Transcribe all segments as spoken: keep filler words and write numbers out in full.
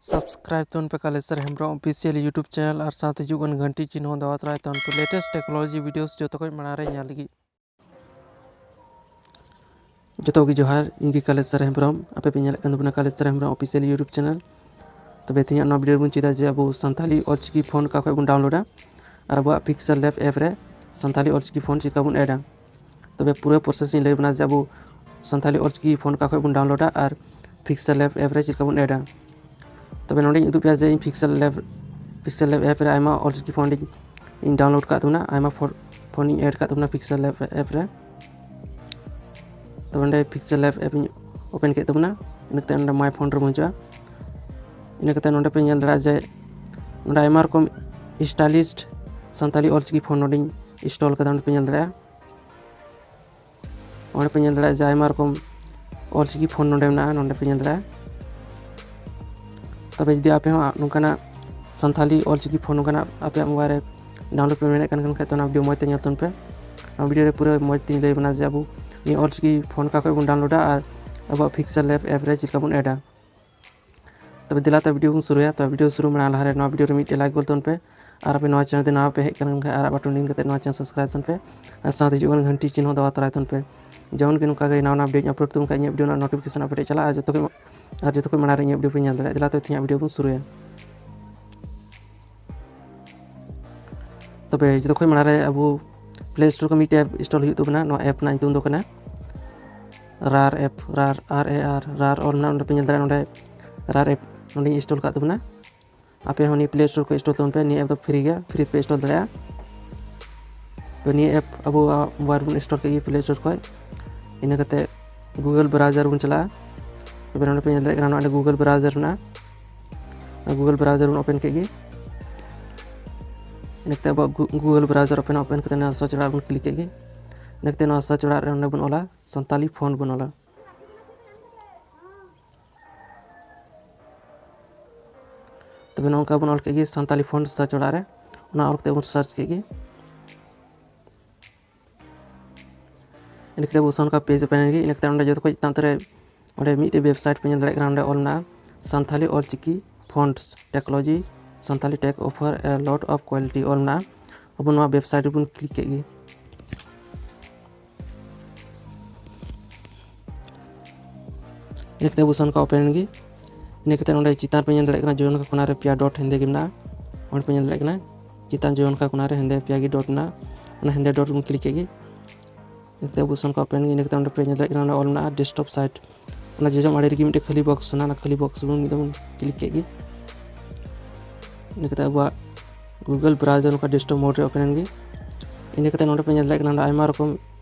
Subscribe ᱛᱟᱵᱚᱱ ᱯᱮ ᱠᱟᱞᱮᱥᱚᱨ Hembrom Official YouTube channel ᱟᱨ ᱥᱟᱶᱛᱮ ᱦᱤᱡᱩᱜ ᱠᱟᱱ ᱜᱷᱟᱱᱴᱤ ᱪᱤᱱᱦᱟᱹ ᱫᱟᱵᱟᱣ ᱛᱚᱨᱟᱭ ᱛᱟᱵᱚᱱ ᱯᱮ latest technology videos ᱡᱚᱛᱚ ᱠᱷᱚᱱ ᱢᱟᱲᱟᱝ ᱨᱮ ᱧᱮᱞ ᱞᱟᱹᱜᱤᱫ᱾ ᱡᱚᱛᱚ ᱜᱮ ᱡᱚᱦᱟᱨ, ᱤᱧ ᱜᱮ ᱠᱟᱞᱮᱥᱚᱨ ᱦᱮᱢᱵᱨᱚᱢ᱾ ᱟᱯᱮ ᱯᱮ ᱧᱮᱞᱮᱫ ᱠᱟᱱ ᱛᱟᱵᱚᱱᱟ ᱠᱟᱞᱮᱥᱚᱨ ᱦᱮᱢᱵᱨᱚᱢ Official YouTube channel᱾ ᱛᱚᱵᱮ ᱛᱮᱦᱮᱧᱟᱜ ᱱᱚᱣᱟ video ᱨᱮᱵᱚᱱ ᱪᱮᱫᱟ ᱡᱮ ᱟᱵᱚ ᱥᱟᱱᱛᱟᱞᱤ ᱚᱞᱪᱤᱠᱤ font ᱚᱠᱟ ᱠᱷᱚᱱ ᱵᱚᱱ downloadᱟ ᱟᱨ ᱟᱵᱚᱣᱟᱜ Pixel Lab app ᱨᱮ ᱥᱟᱱᱛᱟᱞᱤ ᱚᱞᱪᱤᱠᱤ font ᱪᱮᱫ ᱞᱮᱠᱟ ᱵᱚᱱ addᱟ᱾ ᱛᱚᱵᱮ ᱯᱩᱨᱟᱹ process ᱤᱧ ᱞᱟᱹᱭ ᱟᱵᱚᱱᱟ ᱡᱮ ᱟᱵᱚ ᱥᱟᱱᱛᱟᱞᱤ ᱚᱞᱪᱤᱠᱤ font ᱚᱠᱟ ᱠᱷᱚᱱ ᱵᱚᱱ downloadᱟ ᱟᱨ Pixel Lab app ᱨᱮ ᱪᱮᱫ ᱞᱮᱠᱟ ᱵᱚᱱ addᱟ᱾ ᱛᱚᱵᱮ ᱱᱚᱸᱰᱮᱧ ᱩᱫᱩᱜ ᱯᱮᱭᱟ ᱡᱮ ᱤᱧ Pixel Lab, Pixel Lab app ᱨᱮ ᱟᱭᱢᱟ ᱚᱞᱪᱤᱠᱤ font ᱤᱧ, ᱤᱧ download ᱠᱟᱜ ᱛᱟᱵᱚᱱᱟ, ᱟᱭᱢᱟ fo-, font ᱤᱧ add ᱠᱟᱜ ᱛᱟᱵᱚᱱᱟ Pixel Lab app ᱨᱮ᱾ ᱛᱚᱵᱮ ᱱᱚᱸᱰᱮ Pixel Lab app ᱤᱧ open ᱠᱮᱫ ᱛᱟᱵᱚᱱᱟ᱾ ᱤᱱᱟᱹ ᱠᱟᱛᱮ ᱱᱚᱸᱰᱮ My Font ᱨᱮ ᱵᱚᱱ ᱦᱤᱡᱩᱜᱼᱟ᱾ ᱤᱱᱟᱹ ᱠᱟᱛᱮ ᱱᱚᱸᱰᱮ ᱯᱮ ᱧᱮᱞ ᱫᱟᱲᱮᱭᱟᱜᱼᱟ ᱡᱮ ᱱᱚᱸᱰᱮ ᱟᱭᱢᱟ ᱨᱚᱠᱚᱢ stylist Santali Ol Chiki font ᱱᱚᱸᱰᱮᱧ install ᱠᱟᱫᱟ, ᱚᱸᱰᱮ ᱯᱮ ᱧᱮᱞ ᱫᱟᱲᱮᱭᱟᱜᱼᱟ᱾ ᱚᱸᱰᱮ ᱯᱮ ᱧᱮᱞ ᱫᱟᱲᱮᱭᱟᱜᱼᱟ ᱡᱮ ᱟᱭᱢᱟ ᱨᱚᱠᱚᱢ ᱚᱞᱪᱤᱠᱤ font ᱱᱚᱸᱰᱮ ᱢᱮᱱᱟᱜᱼᱟ, ᱱᱚᱸᱰᱮ ᱯᱮ ᱧᱮᱞ ᱫᱟᱲᱮᱭᱟᱜᱼᱟ᱾ ᱛᱚᱵᱮ ᱡᱩᱫᱤ ᱟᱯᱮ ᱦᱚᱸ ᱱᱚᱝᱠᱟᱱᱟᱜ ᱥᱟᱱᱛᱟᱞᱤ ᱚᱞᱪᱤᱠᱤ font ᱱᱚᱝᱠᱟᱱᱟᱜ ᱟᱯᱮᱭᱟᱜ mobile ᱨᱮ download ᱯᱮ ᱢᱮᱱᱮᱫ ᱠᱟᱱ ᱠᱷᱟᱱ, ᱛᱚ ᱚᱱᱟ video ᱢᱚᱡᱽ ᱛᱮ ᱧᱮᱞ ᱛᱟᱵᱚᱱ ᱯᱮ᱾ ᱚᱱᱟ video ᱨᱮ ᱯᱩᱨᱟᱹ ᱢᱚᱡᱽ ᱛᱮᱧ ᱞᱟᱹᱭ ᱟᱵᱚᱱᱟ ᱡᱮ ᱟᱵᱚ ᱱᱤᱭᱟᱹ ᱚᱞᱪᱤᱠᱤ font ᱚᱠᱟ ᱠᱷᱚᱱ ᱵᱚᱱ downloadᱟ ᱟᱨ ᱟᱵᱚᱣᱟᱜ Pixel Lab app ᱨᱮ ᱪᱮᱫ ᱞᱮᱠᱟ ᱵᱚᱱ addᱟ᱾ ᱛᱚᱵᱮ ᱫᱮᱞᱟ ᱛᱚ video ᱵᱚᱱ ᱥᱩᱨᱩᱭᱟ᱾ ᱛᱚ video ᱥᱩᱨᱩ ᱢᱟᱲᱟᱝ ᱞᱟᱦᱟᱨᱮ ᱱᱚᱣᱟ video ᱨᱮ ᱢᱤᱫᱴᱮᱡ like ᱜᱚᱞ ᱛᱟᱵᱚᱱ ᱯᱮ᱾ ᱟᱨ ᱟᱯᱮ ᱱᱚᱣᱟ channel ᱨᱮ ᱱᱟᱣᱟ ᱯᱮ ᱦᱮᱡ ᱠᱟᱱ ᱠᱷᱟᱱ ᱟᱨᱟᱜ button ᱞᱤᱱ ᱠᱟᱛᱮ ᱱᱚᱣᱟ channel subscribe ᱛᱟᱵᱚᱱ ᱯᱮ᱾ ᱟᱨ ᱥᱟᱶᱛᱮ ᱦᱤᱡᱩᱜ ᱠᱟᱱ ᱜᱷᱟᱱᱴᱤ ᱪᱤᱱᱦᱟᱹ ᱫᱟᱵᱟᱣ ᱛᱚᱨᱟᱭ ᱛᱟᱵᱚᱱ ᱯᱮ᱾ ᱡᱮᱢᱚᱱ ᱜᱮ ᱱᱚᱝᱠᱟ ᱜᱮ ᱱᱟᱣᱟ ᱱᱟᱣᱟ video ᱤᱧ upload ᱛᱟᱵᱚᱱ ᱠᱷᱟᱱ ᱤᱧᱟᱹᱜ video ᱨᱮᱱᱟᱜ notification ᱟᱯᱮ ᱴᱷᱮᱱ ᱪᱟᱞᱟᱜᱼᱟ᱾ ᱟᱨ ᱡᱚᱛᱚ ᱠᱷᱚᱱ, ᱟᱨ ᱡᱚᱛᱚ ᱠᱷᱚᱱ ᱢᱟᱲᱟᱝ ᱨᱮ ᱤᱧᱟᱹᱜ video ᱯᱮ ᱧᱮᱞ ᱫᱟᱲᱮᱭᱟᱜᱼᱟ᱾ ᱫᱮᱞᱟ ᱛᱚ ᱛᱮᱦᱮᱧᱟᱜ video ᱵᱚᱱ ᱥᱩᱨᱩᱭᱟ᱾ ᱛᱚᱵᱮ ᱡᱚᱛᱚ ᱠᱷᱚᱱ ᱢᱟᱲᱟᱝ ᱨᱮ ᱟᱵᱚ Play Store ᱠᱷᱚᱱ ᱢᱤᱫᱴᱮᱡ app install ᱦᱩᱭᱩᱜ ᱛᱟᱵᱚᱱᱟ᱾ ᱱᱚᱣᱟ app ᱨᱮᱱᱟᱜ ᱧᱩᱛᱩᱢ ᱫᱚ ᱠᱟᱱᱟ RAR app, RAR, R A R, RAR ᱚᱞ ᱢᱮᱱᱟᱜᱼᱟ, ᱱᱚᱸᱰᱮ ᱯᱮ ᱧᱮᱞ ᱫᱟᱲᱮᱭᱟᱜᱼᱟ, ᱱᱚᱸᱰᱮ RAR app ᱱᱚᱸᱰᱮᱧ install ᱠᱟᱜ ᱛᱟᱵᱚᱱᱟ᱾ ᱟᱯᱮ ᱦᱚᱸ ᱱᱤᱭᱟᱹ Play Store ᱠᱷᱚᱱ install ᱛᱟᱵᱚᱱ ᱯᱮ᱾ ᱱᱤᱭᱟᱹ app ᱫᱚ free ᱜᱮᱭᱟ, free ᱛᱮᱯᱮ install ᱫᱟᱲᱮᱭᱟᱜᱼᱟ᱾ ᱛᱚ ᱱᱤᱭᱟᱹ app ᱟᱵᱚ mobile ᱨᱮᱵᱚᱱ install ᱠᱮᱫ ᱜᱮ Play Store ᱠᱷᱚᱱ᱾ ᱤᱱᱟᱹ ᱠᱟᱛᱮ Google browser ᱵᱚᱱ ᱪᱟᱞᱟᱜᱼᱟ᱾ ᱛᱚᱵᱮ ᱱᱚᱸᱰᱮ ᱯᱮ ᱧᱮᱞ ᱫᱟᱲᱮᱭᱟᱜ ᱠᱟᱱᱟ, ᱱᱚᱸᱰᱮ Google browser ᱢᱮᱱᱟᱜᱼᱟ᱾ ᱚᱱᱟ Google browser ᱵᱚᱱ open ᱠᱮᱫ ᱜᱮ᱾ ᱤᱱᱟᱹ ᱠᱟᱛᱮ ᱟᱵᱚᱣᱟᱜ Gu-, Google browser open, open ᱠᱟᱛᱮ ᱱᱚᱣᱟ search ᱚᱲᱟᱜ ᱵᱚᱱ click ᱠᱮᱫ ᱜᱮ᱾ ᱤᱱᱟᱹ ᱠᱟᱛᱮ ᱱᱚᱣᱟ search ᱚᱲᱟᱜ ᱨᱮ ᱱᱚᱸᱰᱮ ᱵᱚᱱ ᱚᱞᱟ, ᱥᱟᱱᱛᱟᱞᱤ font ᱵᱚᱱ ᱚᱞᱟ᱾ ᱛᱚᱵᱮ ᱱᱚᱝᱠᱟ ᱵᱚᱱ ᱚᱞ ᱠᱮᱫ ᱜᱮ ᱥᱟᱱᱛᱟᱞᱤ font search ᱚᱲᱟᱜ ᱨᱮ, ᱚᱱᱟ ᱚᱞ ᱠᱟᱛᱮ ᱵᱚᱱ search ᱠᱮᱫ ᱜᱮ᱾ ᱤᱱᱟᱹ ᱠᱟᱛᱮ ᱟᱵᱚ ᱥᱟᱱ ᱠᱟ page open ᱮᱱ ᱜᱮ᱾ ᱤᱱᱟᱹ ᱠᱟᱛᱮ ᱚᱸᱰᱮ ᱡᱚᱛᱚ ᱠᱷᱚᱡ ᱪᱮᱛᱟᱱ ᱩᱛᱟᱹᱨ ᱨᱮ ᱚᱸᱰᱮ ᱢᱤᱫᱴᱮᱡ website ᱯᱮ ᱧᱮᱞ ᱫᱟᱲᱮᱭᱟᱜ ᱠᱟᱱᱟ, ᱚᱸᱰᱮ ᱚᱞ ᱢᱮᱱᱟᱜᱼᱟ Santali Ol Chiki Fonts, Technology, Santali Tech offer a lot of quality ᱚᱞ ᱢᱮᱱᱟᱜᱼᱟ᱾ ᱟᱵᱚ ᱱᱚᱣᱟ ᱣᱮᱵᱽᱥᱟᱭᱤᱴ ᱨᱮᱵᱚᱱ ᱠᱞᱤᱠ ᱠᱮᱫ ᱜᱮ᱾ ᱤᱱᱟᱹ ᱠᱟᱛᱮ ᱟᱵᱚ ᱥᱟᱱ ᱠᱟ ᱳᱯᱮᱱ ᱮᱱ ᱜᱮ᱾ ᱤᱱᱟᱹ ᱠᱟᱛᱮ ᱱᱚᱰᱮ ᱪᱮᱛᱟᱱ ᱯᱮ ᱧᱮᱞ ᱫᱟᱲᱮᱭᱟᱜ ᱠᱟᱱᱟ, ᱡᱚᱡᱚ ᱱᱟᱠᱷᱟ ᱠᱚᱱᱟ ᱨᱮ ᱯᱮᱭᱟ ᱰᱚᱴ ᱦᱮᱸᱫᱮ ᱜᱮ ᱢᱮᱱᱟᱜᱼᱟ᱾ ᱚᱸᱰᱮ ᱯᱮ ᱧᱮᱞ ᱫᱟᱲᱮᱭᱟᱜ ᱠᱟᱱᱟ, ᱪᱮᱛᱟᱱ ᱡᱚᱡᱚ ᱱᱟᱠᱷᱟ ᱠᱚᱱᱟ ᱨᱮ ᱦᱮᱸᱫᱮ ᱯᱮᱭᱟ ᱜᱮ ᱰᱚᱴ ᱢᱮᱱᱟᱜᱼᱟ᱾ ᱚᱱᱟ ᱦᱮᱸᱫᱮ ᱰᱚᱴ ᱵᱚᱱ ᱠᱞᱤᱠ ᱠᱮᱫ ᱜᱮ᱾ ᱤᱱᱟᱹ ᱠᱟᱛᱮ ᱟᱵᱚ ᱥᱟᱱ ᱠᱟ ᱳᱯᱮᱱ ᱮᱱ ᱜᱮ᱾ ᱤᱱᱟᱹ ᱠᱟᱛᱮ ᱚᱸᱰᱮ ᱯᱮ ᱧᱮᱞ ᱫᱟᱲᱮᱭᱟᱜ ᱠᱟᱱᱟ, ᱚᱸᱰᱮ ᱚᱞ ᱢᱮᱱᱟᱜᱼᱟ desktop site᱾ ᱚᱱᱟ ᱡᱚᱡᱚᱢ ᱟᱲᱮ ᱨᱮᱜᱮ ᱢᱤᱫᱴᱮᱱ ᱠᱷᱟᱹᱞᱤ ᱵᱚᱠᱥ ᱢᱮᱱᱟᱜᱼᱟ, ᱚᱱᱟ ᱠᱷᱟᱹᱞᱤ ᱵᱚᱠᱥ ᱵᱚᱱ ᱢᱤᱫ ᱫᱚᱢ ᱵᱚᱱ ᱠᱞᱤᱠ ᱠᱮᱫ ᱜᱮ᱾ ᱤᱱᱟᱹ ᱠᱟᱛᱮ ᱟᱵᱚᱣᱟᱜ Google browser ᱱᱚᱝᱠᱟ desktop mode ᱨᱮ ᱳᱯᱮᱱ ᱮᱱ ᱜᱮ᱾ ᱤᱱᱟᱹ ᱠᱟᱛᱮ ᱱᱚᱰᱮ ᱯᱮ ᱧᱮᱞ ᱫᱟᱲᱮᱭᱟᱜ ᱠᱟᱱᱟ, ᱱᱚᱰᱮ ᱟᱭᱢᱟ ᱨᱚᱠᱚᱢ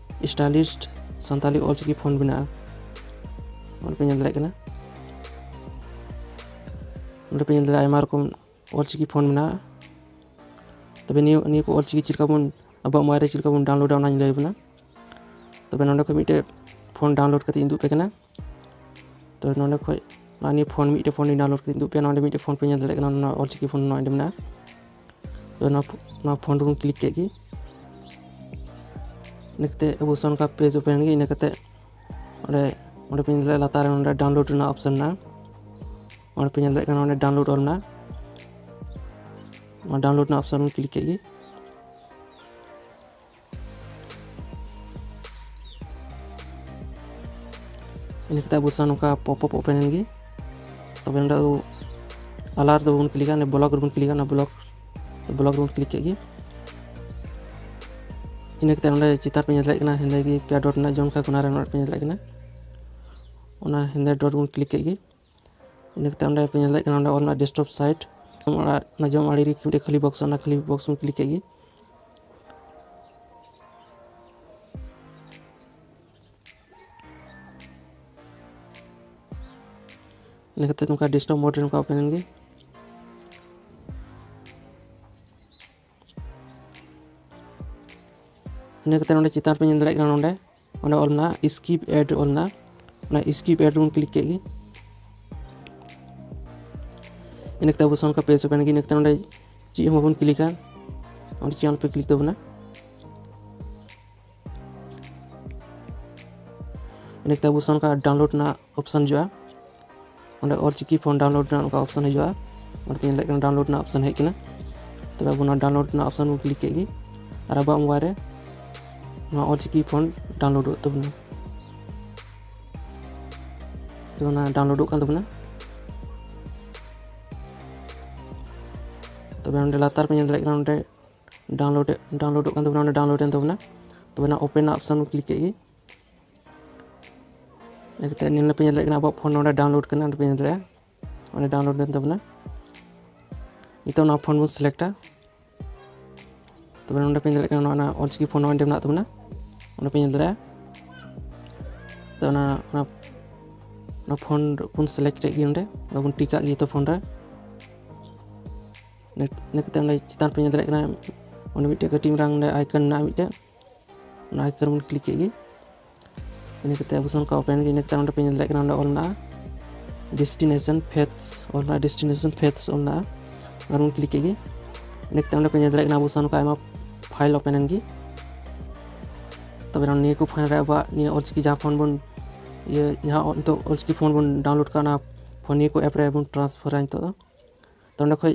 stylized ᱥᱟᱱᱛᱟᱞᱤ ᱚᱞᱪᱤᱠᱤ ᱯᱷᱚᱱᱴ ᱢᱮᱱᱟᱜᱼᱟ᱾ ᱱᱚᱰᱮ ᱯᱮ ᱧᱮᱞ ᱫᱟᱲᱮᱭᱟᱜ ᱠᱟᱱᱟ, ᱱᱚᱰᱮ ᱯᱮ ᱧᱮᱞ ᱫᱟᱲᱮᱭᱟᱜᱼᱟ ᱟᱭᱢᱟ ᱨᱚᱠᱚᱢ ᱚᱞᱪᱤᱠᱤ ᱯᱷᱚᱱᱴ ᱢᱮᱱᱟᱜᱼᱟ᱾ ᱛᱚᱵᱮ ᱱᱤᱭᱟᱹ, ᱱᱤᱭᱟᱹ ᱠᱚ ᱚᱞᱪᱤᱠᱤ ᱪᱮᱫ ᱞᱮᱠᱟ ᱵᱚᱱ, ᱟᱵᱚᱣᱟᱜ ᱢᱳᱵᱟᱭᱤᱞ ᱨᱮ ᱪᱮᱫ ᱞᱮᱠᱟ ᱵᱚᱱ ᱰᱟᱣᱩᱱᱞᱳᱰᱟ, ᱚᱱᱟᱧ ᱞᱟᱹᱭ ᱟᱵᱚᱱᱟ᱾ ᱛᱚᱵᱮ ᱱᱚᱰᱮ ᱠᱷᱚᱱ ᱢᱤᱫᱴᱮᱡ ᱯᱷᱚᱱᱴ ᱰᱟᱣᱩᱱᱞᱳᱰ ᱠᱟᱛᱮ ᱤᱧ ᱩᱫᱩᱜ ᱟᱯᱮ ᱠᱟᱱᱟ᱾ ᱛᱚᱵᱮ ᱱᱚᱰᱮ ᱠᱷᱚᱱ ᱱᱚᱣᱟ ᱱᱤᱭᱟᱹ ᱯᱷᱚᱱᱴ, ᱢᱤᱫᱴᱮᱡ ᱯᱷᱚᱱᱴ ᱤᱧ ᱰᱟᱣᱩᱱᱞᱳᱰ ᱠᱟᱛᱮ ᱤᱧ ᱩᱫᱩᱜ ᱟᱯᱮᱭᱟ᱾ ᱱᱚᱰᱮ ᱢᱤᱫᱴᱮᱡ ᱯᱷᱚᱱᱴ ᱯᱮ ᱧᱮᱞ ᱫᱟᱲᱮᱭᱟᱜ ᱠᱟᱱᱟ, ᱱᱚᱣᱟ ᱚᱞᱪᱤᱠᱤ ᱯᱷᱚᱱᱴ ᱱᱚᱣᱟ ᱚᱸᱰᱮ ᱢᱮᱱᱟᱜᱼᱟ᱾ ᱛᱚᱵᱮ ᱱᱚᱣᱟ ᱯᱷᱚ-, ᱱᱚᱣᱟ ᱯᱷᱚᱱᱴ ᱵᱚᱱ ᱠᱞᱤᱠ ᱠᱮᱫ ᱜᱮ᱾ ᱤᱱᱟᱹ ᱠᱟᱛᱮ ᱟᱵᱚ ᱥᱟᱱ ᱠᱟ ᱯᱮᱡᱽ ᱳᱯᱮᱱ ᱮᱱ ᱜᱮ᱾ ᱤᱱᱟᱹ ᱠᱟᱛᱮ ᱚᱸᱰᱮ, ᱚᱸᱰᱮ ᱯᱮ ᱧᱮᱞ ᱫᱟᱲᱮᱭᱟᱜᱼᱟ ᱞᱟᱛᱟᱨ ᱨᱮ ᱱᱚᱰᱮ ᱰᱟᱣᱩᱱᱞᱳᱰ ᱨᱮᱱᱟᱜ ᱚᱯᱥᱮᱱ ᱢᱮᱱᱟᱜᱼᱟ᱾ ᱚᱸᱰᱮ ᱯᱮ ᱧᱮᱞ ᱫᱟᱲᱮᱭᱟᱜ ᱠᱟᱱᱟ, ᱚᱸᱰᱮ ᱰᱟᱣᱩᱱᱞᱳᱰ ᱚᱞ ᱢᱮᱱᱟᱜᱼᱟ᱾ ᱚᱱᱟ ᱰᱟᱣᱩᱱᱞᱳᱰ ᱨᱮᱱᱟᱜ ᱚᱯᱥᱮᱱ ᱵᱚᱱ ᱠᱞᱤᱠ ᱠᱮᱫ ᱜᱮ᱾ ᱤᱱᱟᱹ ᱠᱟᱛᱮ ᱟᱵᱚ ᱥᱟᱶ ᱱᱚᱝᱠᱟ ᱯᱚᱯ ᱟᱯ ᱳᱯᱮᱱ ᱮᱱ ᱜᱮ᱾ ᱛᱚᱵᱮ ᱱᱚᱰᱮ ᱟᱵᱚ ᱟᱞᱟᱨ ᱫᱚ ᱵᱟᱵᱚᱱ ᱠᱞᱤᱠᱟ, ᱚᱸᱰᱮ ᱵᱞᱚᱠ ᱨᱮᱵᱚᱱ ᱠᱞᱤᱠᱟ, ᱚᱱᱟ ᱵᱞᱚᱠ, ᱵᱞᱚᱠ ᱨᱮᱵᱚᱱ ᱠᱞᱤᱠ ᱠᱮᱫ ᱜᱮ᱾ ᱤᱱᱟᱹ ᱠᱟᱛᱮ ᱱᱚᱰᱮ ᱪᱮᱛᱟᱱ ᱯᱮ ᱧᱮᱞ ᱫᱟᱲᱮᱭᱟᱜ ᱠᱟᱱᱟ, ᱦᱮᱸᱫᱮ ᱜᱮ ᱯᱮᱭᱟ ᱰᱚᱴ ᱢᱮᱱᱟᱜᱼᱟ, ᱡᱚᱡᱚ ᱱᱟᱠᱷᱟ ᱠᱚᱱᱟ ᱨᱮ ᱱᱚᱰᱮ ᱯᱮ ᱧᱮᱞ ᱫᱟᱲᱮᱭᱟᱜ ᱠᱟᱱᱟ, ᱚᱱᱟ ᱦᱮᱸᱫᱮ ᱰᱚᱴ ᱵᱚᱱ ᱠᱞᱤᱠ ᱠᱮᱫ ᱜᱮ᱾ ᱤᱱᱟᱹ ᱠᱟᱛᱮ ᱚᱸᱰᱮ ᱯᱮ ᱧᱮᱞ ᱫᱟᱲᱮᱭᱟᱜ ᱠᱟᱱᱟ, ᱚᱸᱰᱮ ᱚᱞ ᱢᱮᱱᱟᱜᱼᱟ desktop site᱾ ᱚᱱᱟ, ᱚᱱᱟ ᱡᱚᱡᱚᱢ ᱟᱲᱮ ᱨᱮ ᱢᱤᱫᱴᱮᱡ ᱠᱷᱟᱹᱞᱤ ᱵᱚᱠᱥ, ᱚᱱᱟ ᱠᱷᱟᱹᱞᱤ ᱵᱚᱠᱥ ᱵᱚᱱ ᱠᱞᱤᱠ ᱠᱮᱫ ᱜᱮ᱾ ᱤᱱᱟᱹ ᱠᱟᱛᱮ ᱱᱚᱝᱠᱟ desktop mode ᱨᱮ ᱱᱚᱝᱠᱟ ᱳᱯᱮᱱ ᱮᱱ ᱜᱮ᱾ ᱤᱱᱟᱹ ᱠᱟᱛᱮ ᱱᱚᱰᱮ ᱪᱮᱛᱟᱱ ᱯᱮ ᱧᱮᱞ ᱫᱟᱲᱮᱭᱟᱜ ᱠᱟᱱᱟ, ᱱᱚᱰᱮ ᱚᱸᱰᱮ ᱚᱞ ᱢᱮᱱᱟᱜᱼᱟ skip ad ᱚᱞ ᱢᱮᱱᱟᱜᱼᱟ᱾ ᱚᱱᱟ skip ad ᱨᱮᱵᱚᱱ ᱠᱞᱤᱠ ᱠᱮᱫ ᱜᱮ᱾ ᱤᱱᱟᱹ ᱠᱟᱛᱮ ᱟᱵᱚ ᱥᱟᱱ ᱠᱟ ᱯᱮᱡᱽ ᱳᱯᱮᱱ ᱮᱱ ᱜᱮ᱾ ᱤᱱᱟᱹ ᱠᱟᱛᱮ ᱱᱚᱰᱮ ᱪᱮᱫ ᱦᱚᱸ ᱵᱟᱵᱚᱱ ᱠᱞᱤᱠᱟ, ᱚᱸᱰᱮ ᱪᱮᱫ ᱦᱚᱸ ᱟᱞᱚᱯᱮ ᱠᱞᱤᱠ ᱛᱟᱵᱚᱱᱟ᱾ ᱤᱱᱟᱹ ᱠᱟᱛᱮ ᱟᱵᱚ ᱥᱟᱱ ᱠᱟ ᱰᱟᱣᱩᱱᱞᱳᱰ ᱨᱮᱱᱟᱜ ᱚᱯᱥᱮᱱ ᱦᱤᱡᱩᱜᱼᱟ᱾ ᱚᱸᱰᱮ ᱚᱞᱪᱤᱠᱤ ᱯᱷᱚᱱᱴ ᱰᱟᱣᱩᱱᱞᱳᱰ ᱨᱮᱱᱟᱜ ᱚᱱᱠᱟ ᱚᱯᱥᱚᱱ ᱦᱤᱡᱩᱜᱼᱟ᱾ ᱚᱸᱰᱮ ᱯᱮ ᱧᱮᱞ ᱫᱟᱲᱮᱭᱟᱜ ᱠᱟᱱᱟ ᱰᱟᱣᱩᱱᱞᱳᱰ ᱨᱮᱱᱟᱜ ᱚᱯᱥᱚᱱ ᱦᱮᱡ ᱠᱟᱱᱟ᱾ ᱛᱚᱵᱮ ᱟᱵᱚ ᱱᱚᱣᱟ ᱰᱟᱣᱩᱱᱞᱳᱰ ᱨᱮᱱᱟᱜ ᱚᱯᱥᱚᱱ ᱵᱚᱱ ᱠᱞᱤᱠ ᱠᱮᱫ ᱜᱮ ᱟᱨ ᱟᱵᱚᱣᱟᱜ ᱢᱳᱵᱟᱭᱤᱞ ᱨᱮ ᱱᱚᱣᱟ ᱚᱞᱪᱤᱠᱤ ᱯᱷᱚᱱᱴ ᱰᱟᱣᱩᱱᱞᱳᱰᱚᱜ ᱛᱟᱵᱚᱱᱟ᱾ ᱛᱚ ᱚᱱᱟ ᱰᱟᱣᱩᱱᱞᱳᱰᱚᱜ ᱠᱟᱱ ᱛᱟᱵᱚᱱᱟ᱾ ᱛᱚᱵᱮ ᱱᱚᱸᱰᱮ ᱞᱟᱛᱟᱨ ᱯᱮ ᱧᱮᱞ ᱫᱟᱲᱮᱭᱟᱜ ᱠᱟᱱᱟ ᱚᱸᱰᱮ ᱰᱟᱣᱩᱱᱞᱳᱰ ᱰᱟᱣᱩᱱᱞᱳᱰᱚᱜ ᱠᱟᱱ ᱛᱟᱵᱚᱱᱟ᱾ ᱚᱸᱰᱮ ᱰᱟᱣᱩᱱᱞᱳᱰ ᱮᱱ ᱛᱟᱵᱚᱱᱟ᱾ ᱛᱚᱵᱮ ᱚᱱᱟ ᱳᱯᱮᱱ ᱨᱮᱱᱟᱜ ᱚᱯᱥᱚᱱ ᱵᱚᱱ ᱠᱞᱤᱠ ᱠᱮᱫ ᱜᱮ᱾ ᱤᱱᱟᱹ ᱠᱟᱛᱮ ᱱᱤᱭᱟᱹ ᱯᱮ ᱧᱮᱞ ᱫᱟᱲᱮᱭᱟᱜ ᱠᱟᱱᱟ ᱟᱵᱚᱣᱟᱜ ᱯᱷᱳᱱ ᱱᱚᱸᱰᱮ ᱰᱟᱣᱩᱱᱞᱳᱰ ᱠᱟᱱᱟ᱾ ᱚᱸᱰᱮ ᱯᱮ ᱧᱮᱞ ᱫᱟᱲᱮᱭᱟᱜᱼᱟ ᱚᱸᱰᱮ ᱰᱟᱣᱩᱱᱞᱳᱰ ᱮᱱ ᱛᱟᱵᱚᱱᱟ᱾ ᱱᱤᱛᱚᱜ ᱚᱱᱟ ᱯᱷᱳᱱ ᱵᱚᱱ ᱥᱤᱞᱮᱠᱴᱟ᱾ ᱛᱚᱵᱮ ᱱᱚᱸᱰᱮ ᱯᱮ ᱧᱮᱞ ᱫᱟᱲᱮᱭᱟᱜ ᱠᱟᱱᱟ ᱱᱚᱣᱟ ᱚᱞᱪᱤᱠᱤ ᱯᱷᱳᱱ ᱱᱚᱜᱼᱚᱭ ᱱᱚᱸᱰᱮ ᱢᱮᱱᱟᱜ ᱛᱟᱵᱚᱱᱟ᱾ ᱚᱸᱰᱮ ᱯᱮ ᱧᱮᱞ ᱫᱟᱲᱮᱭᱟᱜᱼᱟ᱾ ᱛᱚ ᱚᱱᱟ ᱚᱱᱟ ᱚᱱᱟ ᱯᱷᱳᱱ ᱵᱚᱱ ᱥᱤᱞᱮᱠᱴ ᱠᱮᱫ ᱜᱮ ᱱᱚᱸᱰᱮ᱾ ᱚᱸᱰᱮ ᱵᱚᱱ ᱴᱤᱠᱟᱜ ᱜᱮ ᱡᱚᱛᱚ ᱯᱷᱳᱱ ᱨᱮ᱾ ᱤᱱᱟᱹ ᱤᱱᱟᱹ ᱠᱟᱛᱮ ᱚᱸᱰᱮ ᱪᱮᱛᱟᱱ ᱯᱮ ᱧᱮᱞ ᱫᱟᱲᱮᱭᱟᱜ ᱠᱟᱱᱟ ᱚᱸᱰᱮ ᱢᱤᱫᱴᱮᱡ ᱠᱟᱹᱴᱤᱡ ᱢᱟᱨᱟᱝ ᱚᱸᱰᱮ ᱟᱭᱠᱚᱱ ᱢᱮᱱᱟᱜᱼᱟ ᱢᱤᱫᱴᱮᱡ᱾ ᱚᱱᱟ ᱟᱭᱠᱚᱱ ᱵᱚᱱ ᱠᱞᱤᱠ ᱠᱮᱫ ᱜᱮ᱾ ᱤᱱᱟᱹ ᱠᱟᱛᱮ ᱟᱵᱚ ᱥᱮᱱ ᱠᱚ ᱳᱯᱮᱱ ᱜᱮ᱾ ᱤᱱᱟᱹ ᱠᱟᱛᱮ ᱚᱸᱰᱮ ᱯᱮ ᱧᱮᱞ ᱫᱟᱲᱮᱭᱟᱜ ᱠᱟᱱᱟ ᱚᱸᱰᱮ ᱚᱞ ᱢᱮᱱᱟᱜᱼᱟ ᱰᱮᱥᱴᱤᱱᱮᱥᱚᱱ ᱯᱷᱮᱛᱷᱥ ᱚᱞ ᱢᱮᱱᱟᱜᱼᱟ᱾ ᱰᱮᱥᱴᱤᱱᱮᱥᱚᱱ ᱯᱷᱮᱛᱷᱥ ᱚᱞ ᱢᱮᱱᱟᱜᱼᱟ᱾ ᱟᱨ ᱵᱚᱱ ᱠᱞᱤᱠ ᱠᱮᱫ ᱜᱮ᱾ ᱤᱱᱟᱹ ᱠᱟᱛᱮ ᱚᱸᱰᱮ ᱯᱮ ᱧᱮᱞ ᱫᱟᱲᱮᱭᱟᱜ ᱠᱟᱱᱟ ᱟᱵᱚ ᱥᱮᱱ ᱠᱚ ᱟᱭᱢᱟ ᱯᱷᱟᱭᱤᱞ ᱳᱯᱮᱱ ᱮᱱ ᱜᱮ᱾ ᱛᱚᱵᱮ ᱱᱤᱭᱟᱹ ᱠᱚ ᱯᱷᱟᱭᱤᱞ ᱨᱮ ᱟᱵᱚᱣᱟᱜ ᱱᱤᱭᱟᱹ ᱚᱞᱪᱤᱠᱤ ᱡᱟᱦᱟᱸ ᱯᱷᱳᱱ ᱵᱚᱱ ᱤᱭᱟᱹ ᱡᱟᱦᱟᱸ ᱱᱤᱛᱚᱜ ᱚᱞᱪᱤᱠᱤ ᱯᱷᱳᱱ ᱵᱚᱱ ᱰᱟᱣᱩᱱᱞᱳᱰ ᱠᱟᱜᱼᱟ ᱚᱱᱟ ᱯᱷᱳᱱ ᱱᱤᱭᱟᱹ ᱠᱚ ᱮᱯ ᱨᱮ ᱵᱚᱱ ᱴᱨᱟᱱᱥᱯᱷᱟᱨᱟ ᱱᱤᱛᱚᱜ ᱫᱚ᱾ ᱛᱚ ᱚᱸᱰᱮ ᱠᱷᱚᱡ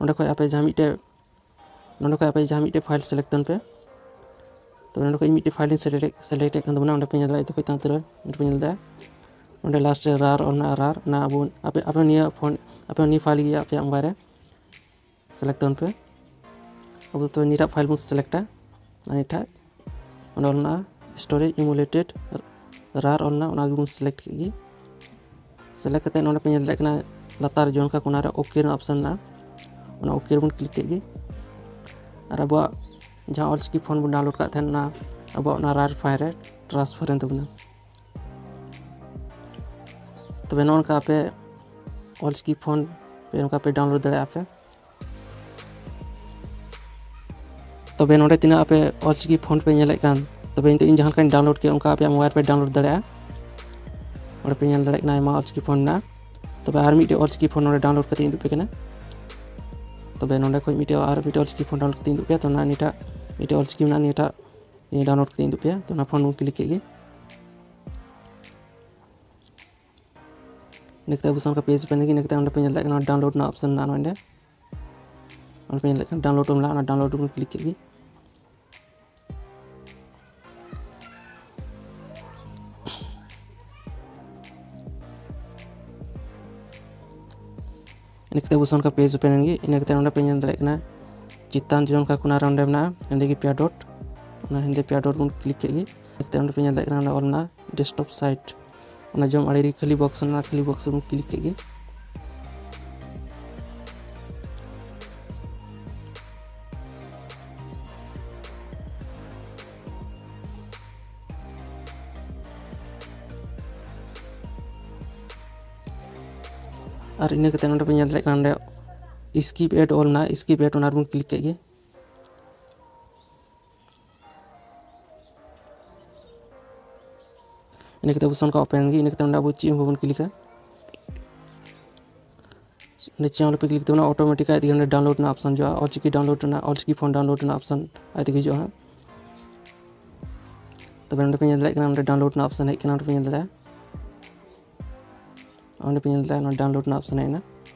ᱚᱸᱰᱮ ᱠᱷᱚᱡ ᱟᱯᱮ ᱡᱟᱦᱟᱸ ᱢᱤᱫᱴᱮᱡ ᱱᱚᱸᱰᱮ ᱠᱷᱚᱡ ᱟᱯᱮ ᱡᱟᱦᱟᱸ ᱢᱤᱫᱴᱮᱡ ᱯᱷᱟᱭᱤᱞ ᱥᱤᱞᱮᱠᱴ ᱛᱟᱵᱚᱱ ᱯᱮ᱾ ᱛᱚ ᱱᱚᱸᱰᱮ ᱠᱷᱚᱡ ᱤᱧ ᱢᱤᱫᱴᱮᱡ ᱯᱷᱟᱭᱤᱞ ᱤᱧ ᱥᱤᱞᱮᱠᱴ ᱥᱤᱞᱮᱠᱴ ᱮᱫ ᱠᱟᱱ ᱛᱟᱵᱚᱱᱟ᱾ ᱚᱸᱰᱮ ᱯᱮ ᱧᱮᱞ ᱫᱟᱲᱮᱭᱟᱜᱼᱟ ᱤᱧ ᱫᱚ ᱠᱷᱚᱡ ᱛᱟᱭᱚᱢ ᱛᱮ ᱨᱚᱲ ᱚᱸᱰᱮ ᱯᱮ ᱧᱮᱞ ᱫᱟᱲᱮᱭᱟᱜᱼᱟ ᱚᱸᱰᱮ ᱞᱟᱥᱴ ᱨᱮ ᱨᱟᱨ ᱚᱞ ᱢᱮᱱᱟᱜᱼᱟ᱾ ᱨᱟᱨ ᱚᱱᱟ ᱟᱵᱚ ᱟᱯᱮ ᱟᱯᱮ ᱱᱤᱭᱟᱹ ᱯᱷᱳᱱ ᱟᱯᱮ ᱱᱤᱭᱟᱹ ᱯᱷᱟᱭᱤᱞ ᱜᱮ ᱟᱯᱮᱭᱟᱜ ᱢᱳᱵᱟᱭᱤᱞ ᱨᱮ ᱥᱤᱞᱮᱠᱴ ᱛᱟᱵᱚᱱ ᱯᱮ᱾ ᱟᱵᱚ ᱛᱚ ᱱᱤᱭᱟᱹᱴᱟᱜ ᱯᱷᱟᱭᱤᱞ ᱵᱚᱱ ᱥᱤᱞᱮᱠᱴᱟ᱾ ᱟᱨ ᱱᱤᱭᱟᱹᱴᱟᱜ ᱚᱸᱰᱮ ᱚᱞ ᱢᱮᱱᱟᱜᱼᱟ ᱥᱴᱳᱨᱮᱡᱽ ᱮᱢᱩᱞᱮᱴᱮᱰ ᱨᱟᱨ ᱚᱞ ᱢᱮᱱᱟᱜᱼᱟ᱾ ᱚᱱᱟ ᱜᱮᱵᱚᱱ ᱥᱤᱞᱮᱠᱴ ᱠᱮᱫ ᱜᱮ᱾ ᱥᱤᱞᱮᱠᱴ ᱠᱟᱛᱮ ᱱᱚᱰᱮ ᱯᱮ ᱧᱮᱞ ᱫᱟᱲᱮᱭᱟᱜ ᱠᱟᱱᱟ ᱞᱟᱛᱟᱨ ᱡᱚᱱᱠᱟ ᱠᱚᱱᱟ ᱨᱮ ᱳᱠᱮ ᱨᱮᱱᱟᱜ ᱚᱯᱥᱮᱱ ᱢᱮᱱᱟᱜᱼᱟ᱾ ᱚᱱᱟ ᱳᱠᱮ ᱨᱮᱵᱚᱱ ᱠᱞᱤᱠ ᱠᱮᱫ ᱜᱮ᱾ ᱟᱨ ᱟᱵᱚᱣᱟᱜ ᱡᱟᱦᱟᱸ ᱚᱞᱪᱤᱠᱤ ᱯᱷᱳᱱ ᱵᱚᱱ ᱰᱟᱣᱩᱱᱞᱳᱰ ᱠᱟᱜ ᱛᱟᱦᱮᱱ ᱚᱱᱟ ᱟᱵᱚᱣᱟᱜ ᱚᱱᱟ ᱨᱟᱨ ᱯᱷᱟᱭᱤᱞ ᱨᱮ ᱴᱨᱟᱱᱥᱯᱷᱟᱨ ᱮᱱ ᱛᱟᱵᱚᱱᱟ᱾ ᱛᱚᱵᱮ ᱱᱚᱜᱼᱚ ᱱᱚᱝᱠᱟ ᱟᱯᱮ ᱚᱞᱪᱤᱠᱤ ᱯᱷᱳᱱ ᱯᱮ ᱱᱚᱝᱠᱟ ᱯᱮ ᱰᱟᱣᱩᱱᱞᱳᱰ ᱫᱟᱲᱮᱭᱟᱜᱼᱟ ᱯᱮ᱾ ᱛᱚᱵᱮ ᱱᱚᱰᱮ ᱛᱤᱱᱟᱹᱜ ᱟᱯᱮ ᱚᱞᱪᱤᱠᱤ ᱯᱷᱳᱱ ᱯᱮ ᱧᱮᱞᱮᱫ ᱠᱟᱱ, ᱛᱚᱵᱮ ᱤᱧ ᱫᱚ ᱤᱧ ᱡᱟᱦᱟᱸ ᱞᱮᱠᱟᱧ ᱰᱟᱣᱩᱱᱞᱳᱰ ᱠᱮᱫ ᱚᱱᱠᱟ ᱟᱯᱮᱭᱟᱜ ᱢᱳᱵᱟᱭᱤᱞ ᱯᱮ ᱰᱟᱣᱩᱱᱞᱳᱰ ᱫᱟᱲᱮᱭᱟᱜᱼᱟ᱾ ᱚᱸᱰᱮ ᱯᱮ ᱧᱮᱞ ᱫᱟᱲᱮᱭᱟᱜ ᱠᱟᱱᱟ ᱟᱭᱢᱟ ᱚᱞᱪᱤᱠᱤ ᱯᱷᱳᱱ ᱢᱮᱱᱟᱜᱼᱟ᱾ ᱛᱚᱵᱮ ᱟᱨ ᱢᱤᱫᱴᱮᱡ ᱚᱞᱪᱤᱠᱤ ᱯᱷᱳᱱ ᱱᱚᱰᱮ ᱰᱟᱣᱩᱱᱞᱳᱰ ᱠᱟᱛᱮ ᱤᱧ ᱩᱫᱩᱜ ᱯᱮ ᱠᱟᱱᱟ᱾ ᱛᱚᱵᱮ ᱱᱚᱰᱮ ᱠᱷᱚᱡ ᱢᱤᱫᱴᱮᱡ ᱟᱨ ᱢᱤᱫᱴᱮᱡ ᱚᱞᱪᱤᱠᱤ ᱯᱷᱳᱱ ᱰᱟᱣᱩᱱᱞᱳᱰ ᱠᱟᱛᱮ ᱤᱧ ᱩᱫᱩᱜ ᱯᱮᱭᱟ᱾ ᱛᱚ ᱚᱱᱟ ᱱᱤᱭᱟᱹᱴᱟᱜ ᱢᱤᱫᱴᱮᱡ ᱚᱞᱪᱤᱠᱤ ᱢᱮᱱᱟᱜᱼᱟ, ᱱᱤᱭᱟᱹᱴᱟᱜ ᱱᱤᱭᱟᱹ ᱰᱟᱣᱩᱱᱞᱳᱰ ᱠᱟᱛᱮ ᱤᱧ ᱩᱫᱩᱜ ᱯᱮᱭᱟ᱾ ᱛᱚ ᱚᱱᱟ ᱯᱷᱳᱱ ᱵᱚᱱ ᱠᱞᱤᱠ ᱠᱮᱫ ᱜᱮ᱾ ᱤᱱᱟᱹ ᱠᱟᱛᱮ ᱟᱵᱚ ᱥᱟᱢᱟᱝ ᱠᱷᱚᱱ ᱯᱮᱡᱽ ᱳᱯᱮᱱ ᱞᱟᱹᱜᱤᱫ, ᱤᱱᱟᱹ ᱠᱟᱛᱮ ᱚᱸᱰᱮ ᱯᱮ ᱧᱮᱞ ᱫᱟᱲᱮᱭᱟᱜ ᱠᱟᱱᱟ ᱰᱟᱣᱩᱱᱞᱳᱰ ᱨᱮᱱᱟᱜ ᱚᱯᱥᱮᱱ ᱢᱮᱱᱟᱜᱼᱟ ᱱᱚᱰᱮ᱾ ᱚᱸᱰᱮ ᱯᱮ ᱧᱮᱞ ᱫᱟᱲᱮᱭᱟᱜ ᱠᱟᱱᱟ ᱰᱟᱣᱩᱱᱞᱳᱰ ᱢᱮᱱᱟᱜᱼᱟ, ᱚᱱᱟ ᱰᱟᱣᱩᱱᱞᱳᱰ ᱵᱚᱱ ᱠᱞᱤᱠ ᱠᱮᱫ ᱜᱮ᱾ ᱤᱱᱟᱹ ᱠᱟᱛᱮ ᱟᱵᱚ ᱥᱟᱢᱟᱝ ᱠᱷᱚᱱ ᱯᱮᱡᱽ ᱳᱯᱮᱱ ᱮᱱ ᱜᱮ᱾ ᱤᱱᱟᱹ ᱠᱟᱛᱮ ᱱᱚᱰᱮ ᱯᱮ ᱧᱮᱞ ᱫᱟᱲᱮᱭᱟᱜ ᱠᱟᱱᱟ ᱪᱮᱛᱟᱱ ᱡᱚᱱ ᱠᱟ ᱠᱚᱱᱟ ᱨᱮ ᱚᱸᱰᱮ ᱢᱮᱱᱟᱜᱼᱟ ᱦᱮᱸᱫᱮ ᱜᱮ ᱯᱮᱭᱟ ᱰᱚᱴ, ᱚᱱᱟ ᱦᱮᱸᱫᱮ ᱯᱮᱭᱟ ᱰᱚᱴ ᱵᱚᱱ ᱠᱞᱤᱠ ᱠᱮᱫ ᱜᱮ᱾ ᱤᱱᱟᱹ ᱠᱟᱛᱮ ᱚᱸᱰᱮ ᱯᱮ ᱧᱮᱞ ᱫᱟᱲᱮᱭᱟᱜ ᱠᱟᱱᱟ ᱚᱸᱰᱮ ᱚᱞ ᱢᱮᱱᱟᱜᱼᱟ ᱰᱮᱥᱠᱴᱚᱯ ᱥᱟᱭᱤᱴ᱾ ᱚᱱᱟ ᱡᱚᱢ ᱟᱲᱮ ᱨᱮ ᱠᱷᱟᱹᱞᱤ ᱵᱚᱠᱥ ᱢᱮᱱᱟᱜᱼᱟ, ᱠᱷᱟᱹᱞᱤ ᱵᱚᱠᱥ ᱵᱚᱱ ᱠᱞᱤᱠ ᱠᱮᱫ ᱜᱮ᱾ ᱟᱨ ᱤᱱᱟᱹ ᱠᱟᱛᱮ ᱱᱚᱰᱮ ᱯᱮ ᱧᱮᱞ ᱫᱟᱲᱮᱭᱟᱜ ᱠᱟᱱᱟ ᱱᱚᱰᱮ ᱥᱠᱤᱯ ᱮᱰ ᱚᱞ ᱢᱮᱱᱟᱜᱼᱟ, ᱥᱠᱤᱯ ᱮᱰ ᱚᱱᱟ ᱨᱮᱵᱚᱱ ᱠᱞᱤᱠ ᱠᱮᱫ ᱜᱮ᱾ ᱤᱱᱟᱹ ᱠᱟᱛᱮ ᱟᱵᱚ ᱥᱟᱢᱟᱝ ᱠᱷᱚᱱ ᱳᱯᱮᱱ ᱮᱱ ᱜᱮ᱾ ᱤᱱᱟᱹ ᱠᱟᱛᱮ ᱱᱚᱰᱮ ᱟᱵᱚ ᱪᱮᱫ ᱦᱚᱸ ᱵᱟᱵᱚᱱ ᱠᱞᱤᱠᱟ᱾ ᱚᱸᱰᱮ ᱪᱮᱫ ᱦᱚᱸ ᱟᱞᱚᱯᱮ ᱠᱞᱤᱠ ᱛᱟᱵᱚᱱᱟ, ᱚᱴᱳᱢᱮᱴᱤᱠ ᱟᱡ ᱛᱮᱜᱮ ᱚᱸᱰᱮ ᱰᱟᱣᱩᱱᱞᱳᱰ ᱨᱮᱱᱟᱜ ᱚᱯᱥᱮᱱ ᱦᱤᱡᱩᱜᱼᱟ, ᱚᱞᱪᱤᱠᱤ ᱰᱟᱣᱩᱱᱞᱳᱰ ᱨᱮᱱᱟᱜ, ᱚᱞᱪᱤᱠᱤ ᱯᱷᱚᱱᱴ ᱰᱟᱣᱩᱱᱞᱳᱰ ᱨᱮᱱᱟᱜ ᱚᱯᱥᱮᱱ ᱟᱡ ᱛᱮᱜᱮ ᱦᱤᱡᱩᱜᱼᱟ ᱦᱟᱸᱜ᱾ ᱛᱚᱵᱮ ᱱᱚᱰᱮ ᱯᱮ ᱧᱮᱞ ᱫᱟᱲᱮᱭᱟᱜ ᱠᱟᱱᱟ, ᱱᱚᱰᱮ ᱰᱟᱣᱩᱱᱞᱳᱰ ᱨᱮᱱᱟᱜ ᱚᱯᱥᱮᱱ ᱦᱮᱡ ᱠᱟᱱᱟ, ᱱᱚᱰᱮ ᱯᱮ ᱧᱮᱞ ᱫᱟᱲᱮᱭᱟᱜᱼᱟ᱾ ᱚᱸᱰᱮ ᱯᱮ ᱧᱮᱞ ᱫᱟᱲᱮᱭᱟᱜᱼᱟ, ᱱᱚᱣᱟ ᱰᱟᱣᱩᱱᱞᱳᱰ ᱨᱮᱱᱟᱜ ᱚᱯᱥᱮᱱ ᱦᱮᱡ ᱮᱱᱟ᱾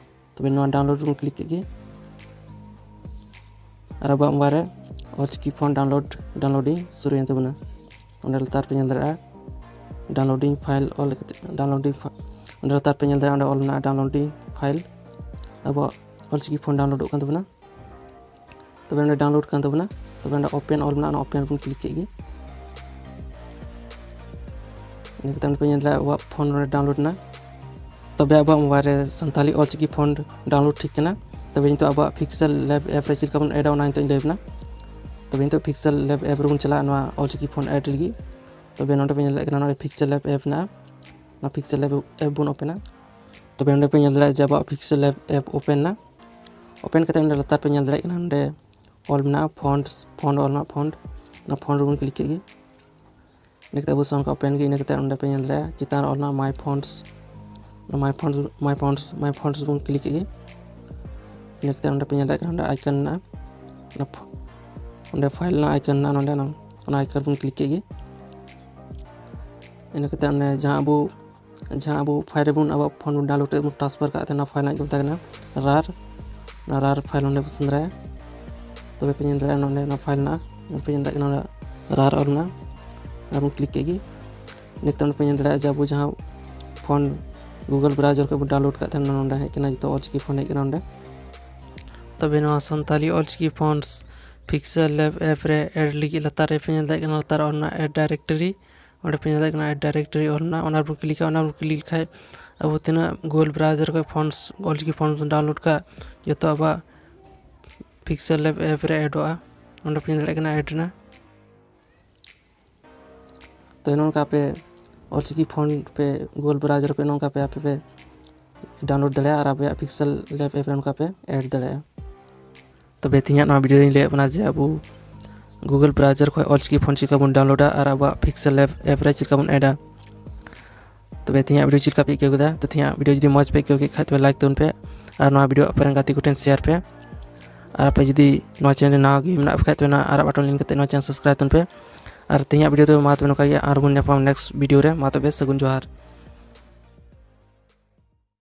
ᱛᱚᱵᱮ ᱱᱚᱣᱟ ᱰᱟᱣᱩᱱᱞᱳᱰ ᱨᱮᱵᱚᱱ ᱠᱞᱤᱠ ᱠᱮᱫ ᱜᱮ᱾ ᱟᱨ ᱟᱵᱚᱣᱟᱜ ᱢᱳᱵᱟᱭᱤᱞ ᱨᱮ ᱚᱞᱪᱤᱠᱤ ᱯᱷᱚᱱᱴ ᱰᱟᱣᱩᱱᱞᱳᱰ, ᱰᱟᱣᱩᱱᱞᱳᱰᱤᱝ ᱥᱩᱨᱩᱭᱮᱱ ᱛᱟᱵᱚᱱᱟ᱾ ᱚᱸᱰᱮ ᱞᱟᱛᱟᱨ ᱯᱮ ᱧᱮᱞ ᱫᱟᱲᱮᱭᱟᱜᱼᱟ ᱰᱟᱣᱩᱱᱞᱳᱰᱤᱝ ᱯᱷᱟᱭᱤᱞ ᱚᱞ ᱠᱟᱛᱮ, ᱰᱟᱣᱩᱱᱞᱳᱰᱤᱝ ᱯᱷᱟ-, ᱚᱸᱰᱮ ᱞᱟᱛᱟᱨ ᱯᱮ ᱧᱮᱞ ᱫᱟᱲᱮᱭᱟᱜᱼᱟ, ᱚᱸᱰᱮ ᱚᱞ ᱢᱮᱱᱟᱜᱼᱟ ᱰᱟᱣᱩᱱᱞᱳᱰᱤᱝ ᱯᱷᱟᱭᱤᱞ᱾ ᱟᱵᱚᱣᱟᱜ ᱚᱞᱪᱤᱠᱤ ᱯᱷᱚᱱᱴ ᱰᱟᱣᱩᱱᱞᱳᱰᱚᱜ ᱠᱟᱱ ᱛᱟᱵᱚᱱᱟ᱾ ᱛᱚᱵᱮ ᱚᱸᱰᱮ ᱰᱟᱣᱩᱱᱞᱳᱰ ᱠᱟᱱ ᱛᱟᱵᱚᱱᱟ᱾ ᱛᱚᱵᱮ ᱚᱸᱰᱮ ᱳᱯᱮᱱ ᱚᱞ ᱢᱮᱱᱟᱜᱼᱟ, ᱚᱱᱟ ᱳᱯᱮᱱ ᱵᱚᱱ ᱠᱞᱤᱠ ᱠᱮᱫ ᱜᱮ᱾ ᱤᱱᱟᱹ ᱠᱟᱛᱮ ᱚᱸᱰᱮ ᱯᱮ ᱧᱮᱞ ᱫᱟᱲᱮᱭᱟᱜᱼᱟ ᱟᱵᱚᱣᱟᱜ ᱯᱷᱳᱱ ᱨᱮ ᱰᱟᱣᱩᱱᱞᱳᱰ ᱮᱱᱟ᱾ ᱛᱚᱵᱮ ᱟᱵᱚᱣᱟᱜ ᱢᱳᱵᱟᱭᱤᱞ ᱨᱮ ᱥᱟᱱᱛᱟᱞᱤ ᱚᱞᱪᱤᱠᱤ ᱯᱷᱚᱱᱴ ᱰᱟᱣᱩᱱᱞᱳᱰ ᱴᱷᱤᱠ ᱠᱟᱱᱟ᱾ ᱛᱚᱵᱮ ᱱᱤᱛᱚᱜ ᱟᱵᱚᱣᱟᱜ ᱯᱤᱠᱥᱮᱞ ᱞᱮᱵ ᱮᱯ ᱨᱮ ᱪᱮᱫ ᱞᱮᱠᱟ ᱵᱚᱱ ᱮᱰᱟ, ᱚᱱᱟ ᱱᱤᱛᱚᱜ ᱤᱧ ᱞᱟᱹᱭ ᱟᱵᱚᱱᱟ᱾ ᱛᱚᱵᱮ ᱱᱤᱛᱚᱜ ᱯᱤᱠᱥᱮᱞ ᱞᱮᱵ ᱮᱯ ᱨᱮᱵᱚᱱ ᱪᱟᱞᱟᱜᱼᱟ ᱱᱚᱣᱟ ᱚᱞᱪᱤᱠᱤ ᱯᱷᱚᱱᱴ ᱮᱰ ᱞᱟᱹᱜᱤᱫ᱾ ᱛᱚᱵᱮ ᱱᱚᱰᱮ ᱯᱮ ᱧᱮᱞ ᱫᱟᱲᱮᱭᱟᱜ ᱠᱟᱱᱟ, ᱱᱚᱰᱮ ᱯᱤᱠᱥᱮᱞ ᱞᱮᱵ ᱮᱯ ᱢᱮᱱᱟᱜᱼᱟ᱾ ᱚᱱᱟ ᱯᱤᱠᱥᱮᱞ ᱞᱮᱵ ᱮᱯ ᱵᱚᱱ ᱳᱯᱮᱱᱟ᱾ ᱛᱚᱵᱮ ᱱᱚᱰᱮ ᱯᱮ ᱧᱮᱞ ᱫᱟᱲᱮᱭᱟᱜᱼᱟ ᱡᱮ ᱟᱵᱚᱣᱟᱜ ᱯᱤᱠᱥᱮᱞ ᱞᱮᱵ ᱮᱯ ᱳᱯᱮᱱ ᱮᱱᱟ᱾ ᱳᱯᱮᱱ ᱠᱟᱛᱮ ᱱᱚᱰᱮ ᱞᱟᱛᱟᱨ ᱯᱮ ᱧᱮᱞ ᱫᱟᱲᱮᱭᱟᱜ ᱠᱟᱱᱟ, ᱱᱚᱰᱮ ᱚᱞ ᱢᱮᱱᱟᱜᱼᱟ ᱯᱷᱚᱱᱴ, ᱯᱷᱚᱱᱴ ᱚᱞ ᱢᱮᱱᱟᱜᱼᱟ ᱯᱷᱚᱱᱴ᱾ ᱚᱱᱟ ᱯᱷᱚᱱᱴ ᱨᱮᱵᱚᱱ ᱠᱞᱤᱠ ᱠᱮᱫ ᱜᱮ᱾ ᱤᱱᱟᱹ ᱠᱟᱛᱮ ᱟᱵᱚ ᱥᱟᱢᱟᱝ ᱠᱷᱚᱱ ᱳᱯᱮᱱ ᱜᱮ᱾ ᱤᱱᱟᱹ ᱠᱟᱛᱮ ᱚᱸᱰᱮ ᱯᱮ ᱧᱮᱞ ᱫᱟᱲᱮᱭᱟᱜᱼᱟ ᱪᱮᱛᱟᱱ ᱨᱮ ᱚᱞ ᱢᱮᱱᱟᱜᱼᱟ My Fonts, My Fonts, My Fonts, My Fonts ᱵᱚᱱ ᱠᱞᱤᱠ ᱠᱮᱫ ᱜᱮ᱾ ᱤᱱᱟᱹ ᱠᱟᱛᱮ ᱚᱸᱰᱮ ᱯᱮ ᱧᱮᱞ ᱫᱟᱲᱮᱭᱟᱜ ᱠᱟᱱᱟ ᱚᱸᱰᱮ ᱟᱭᱠᱚᱱ ᱢᱮᱱᱟᱜᱼᱟ, ᱚᱱᱟ ᱯᱷ-, ᱚᱸᱰᱮ ᱯᱷᱟᱭᱤᱞ ᱨᱮᱱᱟᱜ ᱟᱭᱠᱚᱱ ᱢᱮᱱᱟᱜᱼᱟ ᱱᱚᱸᱰᱮ, ᱚᱱᱟ, ᱚᱱᱟ ᱟᱭᱠᱚᱱ ᱵᱚᱱ ᱠᱞᱤᱠ ᱠᱮᱫ ᱜᱮ᱾ ᱤᱱᱟᱹ ᱠᱟᱛᱮ ᱚᱸᱰᱮ ᱡᱟᱦᱟᱸ ᱟᱵᱚ ᱡᱟᱦᱟᱸ ᱟᱵᱚ file ᱨᱮᱵᱚᱱ ᱟᱵᱚᱣᱟᱜ phone ᱵᱚᱱ download ᱠᱟᱛᱮ ᱵᱚᱱ transfer ᱠᱟᱜ ᱛᱟᱦᱮᱱᱟ, file ᱨᱮᱱᱟᱜ ᱧᱩᱛᱩᱢ ᱛᱟᱦᱮᱸ ᱠᱟᱱᱟ rar᱾ ᱚᱱᱟ rar file ᱱᱚᱰᱮ ᱵᱚᱱ ᱥᱮᱸᱫᱽᱨᱟᱭᱟ᱾ ᱛᱚᱵᱮ ᱯᱮ ᱧᱮᱞ ᱫᱟᱲᱮᱭᱟᱜᱼᱟ ᱱᱚᱰᱮ ᱚᱱᱟ file ᱨᱮᱱᱟᱜ ᱯᱮ ᱧᱮᱞ ᱫᱟᱲᱮᱭᱟᱜ ᱠᱟᱱᱟ rar ᱚᱞ ᱢᱮᱱᱟᱜᱼᱟ᱾ ᱟᱨ ᱵᱚᱱ click ᱠᱮᱫ ᱜᱮ᱾ ᱱᱤᱛᱚᱜ ᱱᱚᱰᱮ ᱯᱮ ᱧᱮᱞ ᱫᱟᱲᱮᱭᱟᱜᱼᱟ ᱡᱮ ᱟᱵᱚ ᱡᱟᱦᱟᱸ phone Google browser ᱠᱷᱚᱱ ᱵᱚᱱ download ᱠᱟᱜ ᱛᱟᱦᱮᱱᱟ ᱱᱚᱰᱮ ᱦᱮᱡ ᱠᱟᱱᱟ, ᱡᱚᱛᱚ ᱚᱞᱪᱤᱠᱤ font ᱦᱮᱡ ᱠᱟᱱᱟ ᱱᱚᱰᱮ᱾ ᱛᱚᱵᱮ ᱱᱚᱣᱟ Santali Ol Chiki fonts Pixel Lab app ᱨᱮ add ᱞᱟᱹᱜᱤᱫ ᱞᱟᱛᱟᱨ ᱨᱮ ᱯᱮ ᱧᱮᱞ ᱫᱟᱲᱮᱭᱟᱜ ᱠᱟᱱᱟ, ᱞᱟᱛᱟᱨ ᱚᱞ ᱢᱮᱱᱟᱜᱼᱟ add directory᱾ ᱚᱸᱰᱮ ᱯᱮ ᱧᱮᱞ ᱫᱟᱲᱮᱭᱟᱜ ᱠᱟᱱᱟ add directory ᱚᱞ ᱢᱮᱱᱟᱜᱼᱟ, ᱚᱱᱟ ᱨᱮᱵᱚᱱ clickᱟ᱾ ᱚᱱᱟ ᱨᱮᱵᱚᱱ click ᱞᱮᱠᱷᱟᱡ ᱟᱵᱚ ᱛᱤᱱᱟᱹᱜ Google browser ᱠᱷᱚᱱ fonts, ᱚᱞᱪᱤᱠᱤ fonts ᱵᱚᱱ download ᱠᱟᱜ, ᱡᱚᱛᱚ ᱟᱵᱚᱣᱟᱜ Pixel Lab app ᱨᱮ addᱚᱜᱼᱟ᱾ ᱚᱸᱰᱮ ᱯᱮ ᱧᱮᱞ ᱫᱟᱲᱮᱭᱟᱜ ᱠᱟᱱᱟ add ᱮᱱᱟ᱾ ᱛᱚ ᱱᱚᱝᱠᱟ ᱯᱮ ᱚᱞᱪᱤᱠᱤ font ᱯᱮ Google browser ᱯᱮ ᱱᱚᱝᱠᱟ ᱯᱮ ᱟᱯᱮ ᱯᱮ download ᱫᱟᱲᱮᱭᱟᱜᱼᱟ ᱟᱨ ᱟᱯᱮᱭᱟᱜ Pixel Lab app ᱨᱮ ᱱᱚᱝᱠᱟ ᱯᱮ add ᱫᱟᱲᱮᱭᱟᱜᱼᱟ᱾ ᱛᱚᱵᱮ ᱛᱮᱦᱮᱧᱟᱜ ᱱᱚᱣᱟ video ᱨᱮᱧ ᱞᱟᱹᱭᱟᱫ ᱵᱚᱱᱟ ᱡᱮ ᱟᱵᱚ Google browser ᱠᱷᱚᱱ ᱚᱞᱪᱤᱠᱤ font ᱪᱮᱫ ᱞᱮᱠᱟ ᱵᱚᱱ downloadᱟ ᱟᱨ ᱟᱵᱚᱣᱟᱜ Pixel Lab app ᱨᱮ ᱪᱮᱫ ᱞᱮᱠᱟ ᱵᱚᱱ addᱟ᱾ ᱛᱚᱵᱮ ᱛᱮᱦᱮᱧᱟᱜ video ᱪᱮᱫ ᱞᱮᱠᱟ ᱯᱮ ᱟᱹᱭᱠᱟᱹᱣ ᱠᱮᱫᱟ? ᱛᱚ ᱛᱮᱦᱮᱧᱟᱜ video ᱡᱩᱫᱤ ᱢᱚᱡᱽ ᱯᱮ ᱟᱹᱭᱠᱟᱹᱣ ᱠᱮᱫ ᱠᱷᱟᱡ ᱛᱚᱵᱮ like ᱛᱟᱵᱚᱱ ᱯᱮ ᱟᱨ ᱱᱚᱣᱟ video ᱟᱯᱮ ᱨᱮᱱ ᱜᱟᱛᱮ ᱠᱚᱴᱷᱮᱱ share ᱯᱮ᱾ ᱟᱨ ᱟᱯᱮ ᱡᱩᱫᱤ ᱱᱚᱣᱟ channel ᱨᱮ ᱱᱟᱣᱟ ᱜᱮ ᱢᱮᱱᱟᱜ ᱯᱮ ᱠᱷᱟᱡ ᱛᱚᱵᱮ ᱱᱚᱣᱟ ᱟᱨᱟᱜ button ᱞᱤᱱ ᱠᱟᱛᱮ ᱱᱚᱣᱟ channel subscribe ᱛᱟᱵᱚᱱ ᱯᱮ᱾ ᱟᱨ ᱛᱮᱦᱮᱧᱟᱜ video ᱫᱚ ᱢᱟ ᱛᱚᱵᱮ ᱱᱚᱝᱠᱟ ᱜᱮ, ᱟᱨᱵᱚᱱ ᱧᱟᱯᱟᱢ next video ᱨᱮ᱾ ᱢᱟ ᱛᱚᱵᱮ ᱥᱟᱹᱜᱩᱱ ᱡᱚᱦᱟᱨ᱾